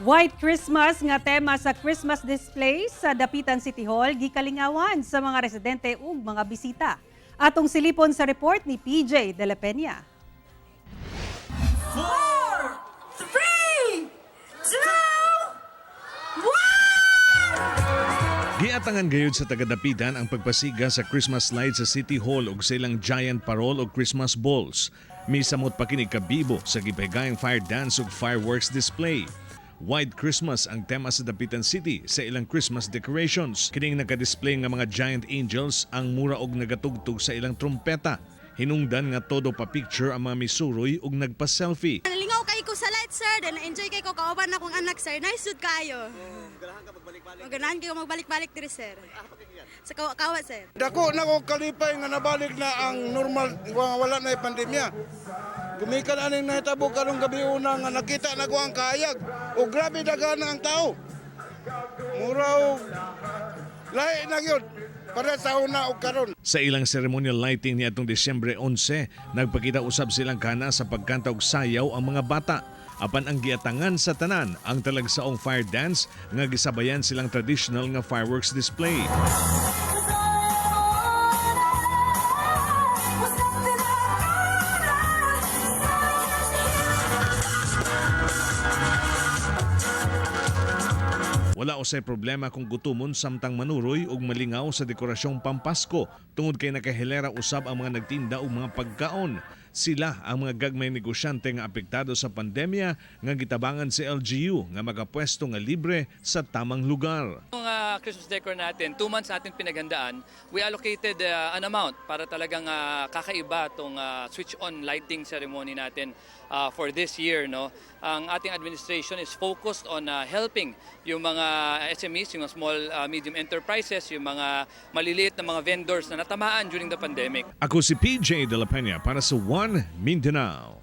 White Christmas nga tema sa Christmas display sa Dapitan City Hall gikalingawan sa mga residente ug mga bisita. Atong silipon sa report ni PJ De La Peña. Four, three, two, one! Giatangan gayud sa taga-Dapitan ang pagpasiga sa Christmas lights sa City Hall ug sa ilang giant parol og Christmas balls. Misamot pa kini kabibo sa gipahigayong fire dance ug fireworks display. White Christmas ang tema sa Dapitan City sa ilang Christmas decorations. Kining naka-display nga mga giant angels ang mura og nagatugtog sa ilang trumpeta. Hinungdan nga todo pa picture ang mga misuroy ug nagpa-selfie. Nalingaw kay ko sa light, sir. Then enjoy kay ko kauban akong anak, sir. Nice jud kayo. Ganahan ka magbalik-balik. Ganahan kayo magbalik-balik diri, sir. Sa kawa, sir. Dako na ko kalipay nga nabalik na ang normal nga wala na pandemya. Gumikan aning nahitabo karong gabi una nga nakita na ko ang kaayag. O grabe daghan ang tao. Mura og lahi na gyud para sa una og karon. Sa ilang ceremonial lighting niadtong Disyembre 11, nagpakita usab silang kana sa pagkanta og sayaw ang mga bata. Apan ang giatangan sa tanan ang talagsaong fire dance nga gisabayan silang traditional nga fireworks display. Wala usay problema kung gutumon samtang manuroy og malingaw sa dekorasyong Pampasko tungod kay nakahilera usab ang mga nagtinda og mga pagkaon. Sila ang mga gagmay negosyante nga apektado sa pandemya nga gitabangan sa LGU nga makapwesto nga libre sa tamang lugar. Yung Christmas decor natin, 2 months natin pinaghandaan, we allocated an amount para talagang kakaiba itong switch on lighting ceremony natin for this year. No? Ang ating administration is focused on helping yung mga SMEs, yung mga small medium enterprises, yung mga maliliit na mga vendors na natamaan during the pandemic. Ako si PJ De La Peña para sa One Mindanao.